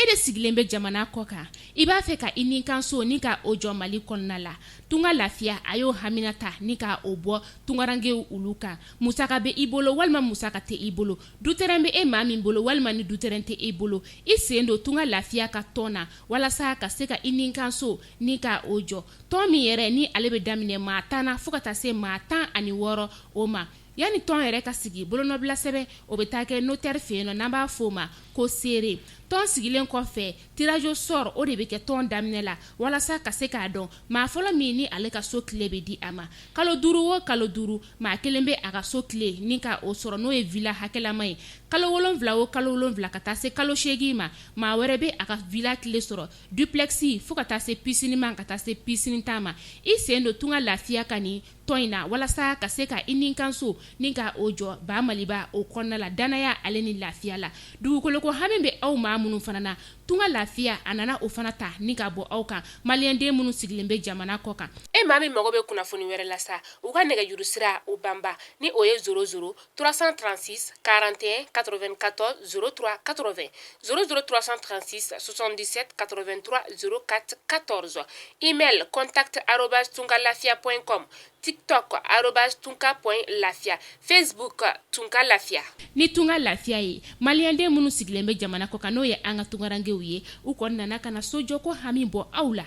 de sigilen bɛ jamana kɔ kan, i b'a fɛ ka i ni kan so ni ka o jɔ Mali kɔnɔna la, Tunga Lafiya a y'o hamina ta ni ka o bɔ tungarankew olu kan. Musaka bɛ i bolo walima musaka tɛ i bolo, dutɛrɛn bɛ e maa min bolo walima ni dutɛrɛn tɛ e bolo, i sen don Tunga Lafiya ka tɔn na walasa ka se ka i ni kan so ni ka o jɔ. Tɔn min yɛrɛ ni ale bɛ daminɛ maa 10 na fo ka taa se maa 16 o ma. Yanni tɔn yɛrɛ ka sigi, bolonɔbila sɛbɛn o bɛ taa kɛ notaire fɛ yen nɔ, n'an b'a fɔ o ma ko seere. Tɔn sigilen kɔfɛ, tirage au sort o de bɛ kɛ tɔn daminɛ la walasa ka se k'a dɔn maa fɔlɔ min ni ale ka so clé bɛ di a ma. Kalo 5 o kalo 5, maa kelen bɛ a ka so clé ni ka o sɔrɔ, n'o ye villa hakɛlama ye. Kalo 7 o kalo 7 ka taa se kalo 8 ma, maa wɛrɛ bɛ a ka villa clé sɔrɔ, duplex fo ka taa se piscine ma, ka taa se piscine tan ma. I sen don Tunga Lafiya ka nin tɔn in na walasa ka se ka i ni kan so ni ka o jɔ ba Maliba o kɔnɔna la, danaya ale ni lafiya la. Dugukoloko hami bɛ aw maa minnu fana na, Tunga Lafiya a nana o fana ta ni ka bɔ aw kan, maliyɛnden minnu sigilen bɛ jamana kɔ kan. E maa min mago bɛ kunnafoni wɛrɛ la sa, u ka nɛgɛjuru sira o banba ni o ye 00 336 41 94 03 80, 00 336 77 83 04 14, email contact arobase tungalafia point com, tiktok arobase tunka point lafia, facebook Tunga Lafiya. Ni Tunga Lafiya ye, maliyɛnden minnu sigilen bɛ jamana kɔ kan, n'o ye an ka tungarankew ye, u kɔni nana ka na sojɔko hami bɔ aw la.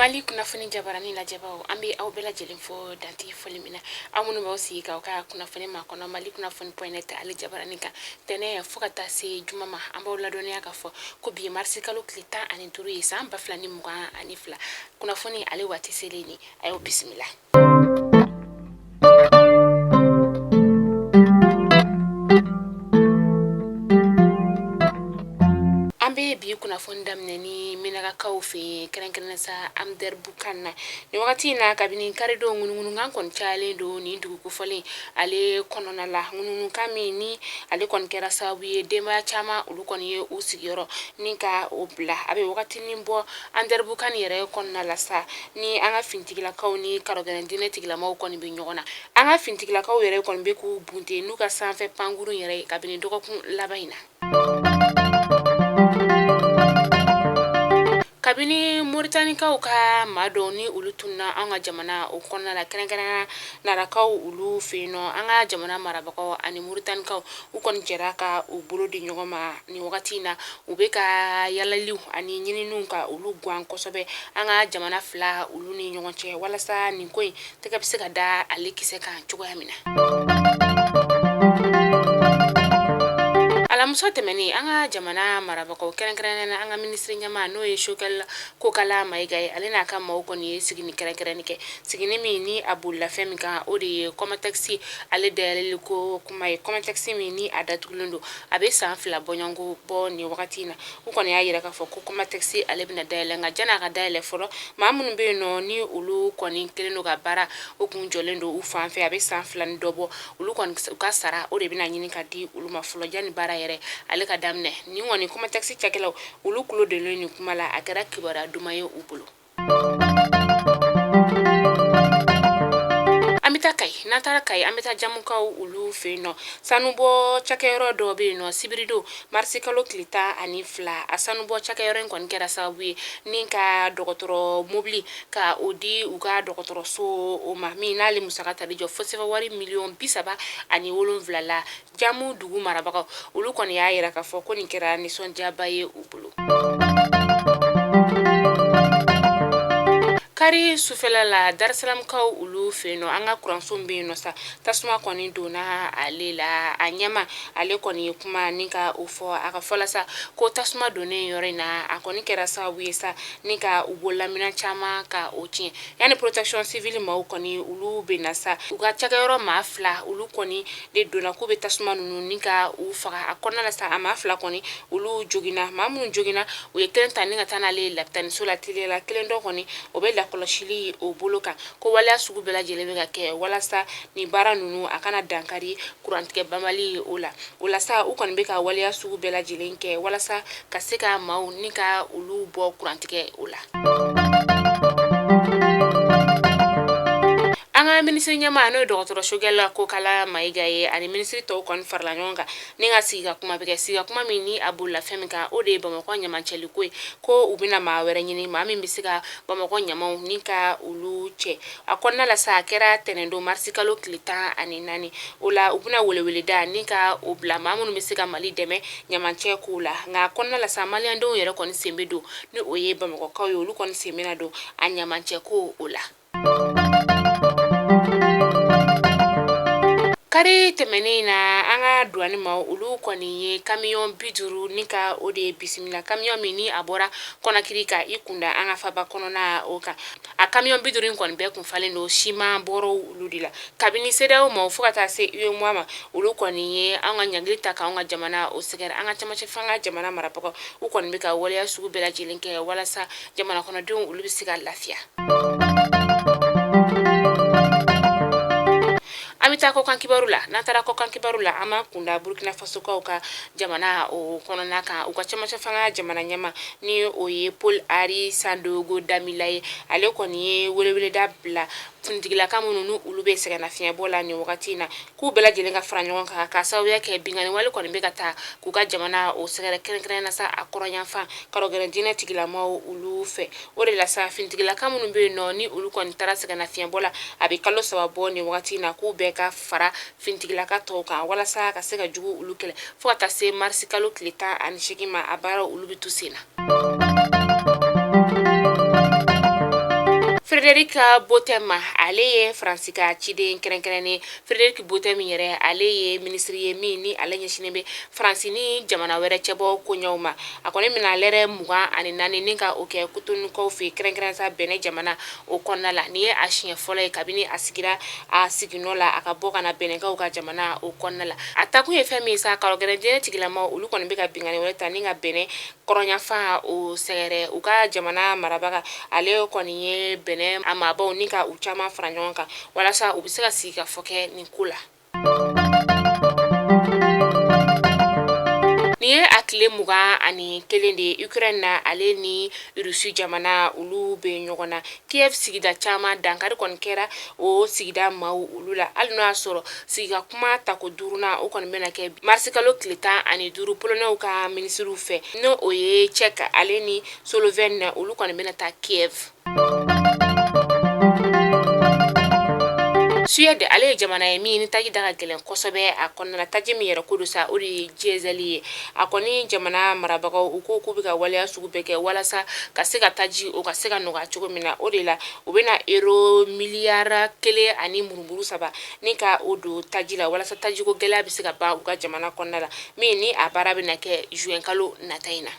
Mali kunnafoni jabarani lajɛbaw, an bɛ aw bɛɛ lajɛlen fo dan tɛ foli min na. Aw minnu b'aw sigi k'aw ka kunnafoni makɔnɔ Mali kunnafoni point net ale jabarani kan tɛnɛ fo ka taa se juma ma, an b'aw ladɔnniya k'a fɔ ko bi ye marisi kalo tile 15 ye san 2022. Kunnafoni ale waati selen ni a y'aw bisimila. An bɛ bi kunnafoni daminɛ ni Menakakaw fɛ yen, kɛrɛnkɛrɛnnen sa Hamdabukan na nin wagati in na. Kabini karidon, ŋunuŋunukan kɔni cayalen don nin dugu kofɔlen ale kɔnɔna la, ŋunuŋunukan min ni ale kɔni kɛra sababu ye denbaya caman olu kɔni ye u sigiyɔrɔ ni ka o bila. A bɛ wagatinin bɔ Hamdabukan yɛrɛ kɔnɔna la sa, ni an ka finitigilakaw ni karɔgɛlɛn diinɛ tigilamaw kɔni bɛ ɲɔgɔn na. An ka finitigilakaw yɛrɛ kɔni bɛ k'u bunte n'u ka sanfɛ pankurun yɛrɛ ye kabini dɔgɔkun laban in na. Kabini Moritanikaw ka maa dɔw ni olu tununna an ka jamana o kɔnɔna la, kɛrɛnkɛrɛnnenya Narakaw olu fɛ yen nɔ, an ka jamana marabagaw ani Moritanikaw u kɔni jɛra ka u bolo di ɲɔgɔn ma nin wagati in na. U bɛ ka yalaliw ani ɲininiw ka olu gan kosɛbɛ an ka jamana fila olu ni ɲɔgɔn cɛ, walasa nin ko in tɛgɛ bɛ se ka da ale kisɛ kan cogoya min na. Alamisa tɛmɛnen, an ka jamana marabagaw, kɛrɛnkɛrɛnnenya na an ka minisiri ɲɛmaa n'o ye Choguel Kokala Mayiga ye, ale n'a ka maaw kɔni ye sigini kɛrɛnkɛrɛnni kɛ, sigini min ni a bolila fɛn min kan, o de ye Comatex ale dayɛlɛli ko kuma ye. Comatex min ni a datugulen don, a bɛ san 2 bɔɲɔgɔnko bɔ nin wagati in na. U kɔni y'a yira k'a fɔ ko Comatex ale bɛna dayɛlɛ, nka janni a ka dayɛlɛ fɔlɔ, maa minnu bɛ yen nɔ ni olu kɔni kɛlen don ka baara o kun jɔlen don u fan fɛ, a bɛ san 2 ni dɔ bɔ, olu kɔni u ka sara o de bɛna ɲini ka di olu ma fɔlɔ janni baara yɛrɛ ale ka daminɛ. Nin kɔni Comatex cakɛlaw olu tulo donnen nin kuma la, a kɛra kibaruya duman ye u bolo. An bɛ taa Kayi. N'an taara Kayi, an bɛ taa Jamukaw olu fɛ yen nɔ. Sanubɔ cakɛyɔrɔ dɔ bɛ yen nɔ, sibiridon marisi kalo tile 12, a sanubɔ cakɛyɔrɔ in kɔni kɛra sababu ye ni ka dɔgɔtɔrɔ mobili ka o di u ka dɔgɔtɔrɔso o ma, min n'ale musaka tali jɔ fo sefa wari miliyɔn 37 la. Jamu dugu marabagaw olu kɔni y'a yira k'a fɔ ko nin kɛra nisɔndiyaba ye u bolo. Kari sufɛla la, Darusalamkaw olu fɛ yen nɔ, an ka kuranso bɛ yen nɔ sa, tasuma kɔni donna ale la. A ɲɛmaa ale kɔni ye kuma ni ka o fɔ. A ka fɔ la sa ko tasuma donnen yɔrɔ in na, a kɔni kɛra sababu ye sa ni ka u bololaminɛn caman ka o tiɲɛ. Yanni protection civile maaw kɔni olu bɛ na sa, u ka cakɛyɔrɔ maa 2 olu kɔni de donna k'u bɛ tasuma ninnu ni ka u faga. A kɔnɔna la sa, a maa 2 kɔni olu joginna. Maa minnu joginna, u ye kelen ta ni ka taa n'ale ye lapitaniso la teliya la. Kelen dɔ kɔni o bɛ lakɔlɔsili o bolo kan. Ko waleya sugu bɛɛ lajɛlen bɛ ka kɛ walasa nin baara ninnu a kana dankari kurantigɛ banbali o la. O la sa, u kɔni bɛ ka waleya sugu bɛɛ lajɛlen kɛ walasa ka se ka maaw ni ka olu bɔ kurantigɛ o la. An ka An ka minisiri ɲɛmaa n'o ye dɔgɔtɔrɔ Choguel Kokalla Maïga ye, ani minisiri tɔw kɔni farala ɲɔgɔn kan ni ka sigi ka kuma bɛ kɛ. Sigi ka kuma min ni a bolila fɛn min kan, o de ye Bamakɔ ɲamancɛli ko ye, ko u bɛna maa wɛrɛ ɲini, maa min bɛ se ka Bamakɔ ɲamaw ni ka olu cɛ. A kɔnɔna la sa, a kɛra tɛnɛndon marisi kalo tile 14. O la, u bɛna weleweleda ni ka o bila maa minnu bɛ se ka Mali dɛmɛ ɲamancɛ kow la. Nka a kɔnɔna la sa, maliyɛndenw yɛrɛ kɔni sen bɛ don, ni o ye Bamakɔkaw ye, olu kɔni sen bɛna don a ɲamancɛ ko o la. Kari tɛmɛnen in na, an ka duwani maaw olu kɔni ye kamiyɔn 50 ni ka o de bisimila, kamiyɔn min ni a bɔra Kɔnakiri ka i kunda an ka faba kɔnɔna o kan. A kamiyɔn 50 in kɔni bɛɛ kun falen don siman bɔrɔw olu de la. Kabini CEDEAO maaw fo ka taa se UEMOA ma, olu kɔni ye an ka ɲangili ta k'an ka jamana o sɛgɛrɛ. An ka cɛmancɛ fanga jamana marabagaw, u kɔni bɛ ka waleya sugu bɛɛ lajɛlen kɛ walasa jamana kɔnɔdenw olu bɛ se ka lafiya. An bɛ taa kɔkan kibaru la. N'an taara kɔkan kibaru la, an b'an kunda Burkina Fasokaw ka jamana o kɔnɔna kan. U ka cɛmancɛ fanga jamana ɲɛmaa ni o ye Paul Henri Sandaogo Damiba ye, ale kɔni ye weleweleda bila finitigilaka minnu ni olu bɛ sɛgɛnnafiɲɛbɔ la nin wagati in na, k'u bɛɛ lajɛlen ka fara ɲɔgɔn kan, k'a sababuya kɛ binkanni wale kɔni bɛ ka taa k'u ka jamana o sɛgɛrɛ, kɛrɛnkɛrɛnnen na sa a kɔrɔnyanfan karɔgɛlɛn diinɛ tigilamaw olu fɛ. O de la sa, finitigilaka minnu bɛ yen nɔ ni olu kɔni taara sɛgɛnnafiɲɛbɔ la, a bɛ kalo 3 bɔ nin wagati in na, k'u bɛɛ ka fara finitigilaka tɔw kan walasa ka se ka jugu olu kɛlɛ fo ka taa se marisi kalo tile 18 ma. A baaraw olu bɛ to sen na. Frédéric Botham, ale ye Faransi ka ciden kɛrɛnkɛrɛnnen. Frédéric Botham yɛrɛ, ale ye minisiri ye min ni ale ɲɛsinnen bɛ Faransi ni jamana wɛrɛ cɛbɔ koɲɛw ma. A kɔni bɛna lɛrɛ 24 ni ka o kɛ Kotonukaw fɛ, kɛrɛnkɛrɛn sa Bɛnɛ jamana o kɔnɔna la. Nin ye a siɲɛ fɔlɔ ye kabini a sigira a siginɔ la, a ka bɔ ka na Bɛnɛkaw ka jamana o kɔnɔna la. A takun ye fɛn min sa, karɔgɛlɛn diinɛ tigilamaw olu kɔni bɛ ka binkanni wɛrɛ ta ni ka Bɛnɛ kɔrɔnyanfan o sɛgɛrɛ. U ka jamana marabaga, ale kɔni ye Bɛnɛ a maabaw ni ka u caman fara ɲɔgɔn kan walasa u bɛ se ka sigi ka fɔ kɛ nin ko la. Nin ye a tile 21 de ye Ukraine na, ale ni Russie jamana olu bɛ ɲɔgɔn na. Kiev sigida caman dankari kɔni kɛra o sigida maaw olu la, hali n'o y'a sɔrɔ sigika kuma tako duurunan o kɔni bɛna kɛ marisikalo tile 15 Polonɛw ka minisiriw fɛ, n'o o ye Tchèque ale ni Slovène, olu kɔni bɛna taa Kiev. Suède, ale ye jamana ye min ni taji da ka gɛlɛn kosɛbɛ a kɔnɔna. Taji min yɛrɛ ko don sa, o de ye diesel ye. A kɔni jamana marabagaw, u ko k'u bɛ ka waleya sugu bɛɛ kɛ walasa ka se ka taji o ka se ka nɔgɔya cogo min na. O de la, u bɛna euro miliyari kelen ani murumuru saba ni ka o don taji la walasa tajiko gɛlɛya bɛ se ka ban u ka jamana kɔnɔna la, min ni a baara bɛna kɛ juin kalo nata in na.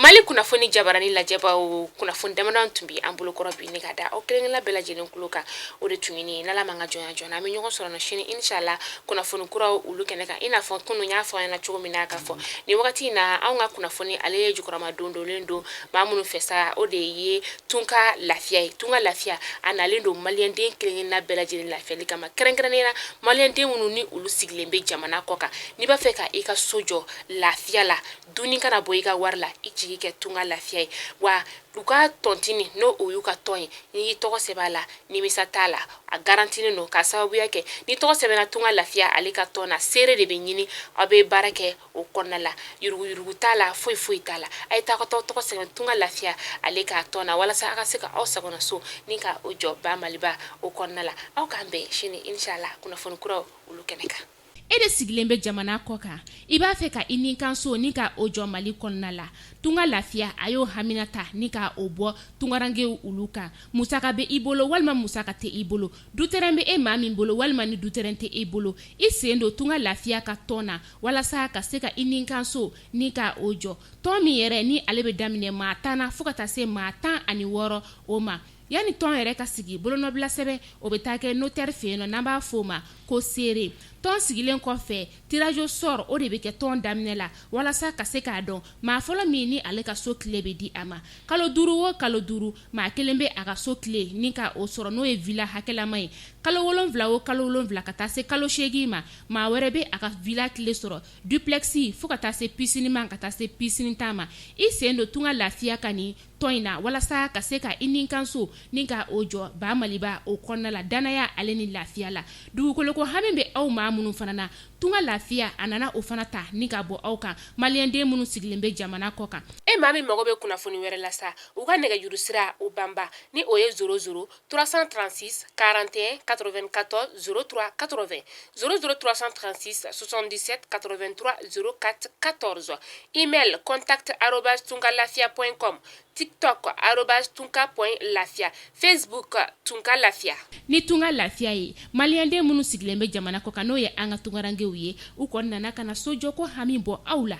Mali kunnafoni jabarani lajɛbaw, kunnafoni damadɔ tun bɛ an bolokɔrɔ bi ni ka da aw kelenkelen bɛɛ lajɛlen tulo kan, o de tun ye nin ye. N'Ala m'an ka jɔnya jɔ, an bɛ ɲɔgɔn sɔrɔ sini inshallah kunnafoni kuraw olu kɛnɛ kan. I n'a fɔ kunun n y'a fɔ aw ɲɛna cogo min na, k'a fɔ nin wagati in na, anw ka kunnafoni ale ye jukɔrɔma dondonnen don maa minnu fɛ sa, o de ye Tunka Lafiya ye. Tunka Lafiya, a nalen don maliyɛnden kelenkelenna bɛɛ lajɛlen lafiyali kama, kɛrɛnkɛrɛnnenya la maliyɛnden minnu ni olu sigilen bɛ jamana kɔ kan. N'i b'a fɛ ka i ka so jɔ lafiya la, dunni kana bɔ i ka wari la, i jigi kɛ Tunka Lafiya ye. Wa u ka tontine, n'o o y'u ka tɔn ye, n'i y'i tɔgɔ sɛbɛn a la, nimisa t'a la, a garantinen don, k'a sababuya kɛ ni tɔgɔ sɛbɛnna Tunka Lafiya ale ka tɔn na, seere de bɛ ɲini, aw bɛ baara kɛ o kɔnɔna la, yuruguyurugu t'a la, foyi foyi t'a la. A ye taa ka taa tɔgɔ sɛbɛn Tunka Lafiya ale ka tɔn na walasa a ka se ka aw sagona so ni ka o jɔ ba Maliba o kɔnɔna la. Aw k'an bɛn sini inshallah kunnafoni kuraw olu kɛnɛ kan. E de sigilen bɛ jamana kɔ kan, i b'a fɛ ka i ni kan so ni ka o jɔ Mali kɔnɔna la. Tunga Lafiya, a y'o hamina ta ni ka o bɔ tungarankew olu kan. Musaka bɛ i bolo walima musaka tɛ i bolo, dutɛrɛn bɛ e maa min bolo walima ni dutɛrɛn tɛ e bolo, i sen don Tunga Lafiya ka tɔn na walasa ka se ka i ni kan so ni ka o jɔ. Tɔn min yɛrɛ ni ale bɛ daminɛ maa 10 na fo ka taa se maa 16 o ma. Yanni tɔn yɛrɛ ka sigi, bolonɔbila sɛbɛn o bɛ taa kɛ notaire fɛ yen nɔ, n'an b'a fɔ o ma ko seere. Tɔn sigilen kɔfɛ, tirage au sort o de bɛ kɛ tɔn daminɛ la walasa ka se k'a dɔn maa fɔlɔ min ni ale ka so kile bɛ di a ma. Kalo 5 o kalo 5, maa kelen bɛ a ka so kile ni ka o sɔrɔ, n'o ye villa hakɛlama ye. Kalo 7 o kalo 7 ka taa se kalo 8 ma, maa wɛrɛ bɛ a ka villa kile sɔrɔ, duplex fo ka taa se piscine ma, ka taa se piscine tan ma. I sen don Tunga Lafiya ka nin tɔn in na walasa ka se ka i ni kan so ni ka o jɔ ba Maliba o kɔnɔna la danaya ale ni lafiya la. Dugukoloko hami bɛ aw maa minnu fana na, Tunga Lafiya a nana o fana ta ni ka bɔ aw kan, maliyɛnden minnu sigilen bɛ jamana kɔ kan. E maa min mago bɛ kunnafoni wɛrɛ la sa, u ka nɛgɛjuru sira o banba ni o ye 00 336 41 94 03 80, 00 336 77 83 04 14, email contact arobase tungalafia point com, TikTok arobase tunka point lafia, Facebook Tunga Lafiya. Ni Tunga Lafiya ye, maliyɛnden minnu sigilen bɛ jamana kɔ kan, n'o ye an ka tungarankew ye, u kɔni nana ka na sojɔko hami bɔ aw la.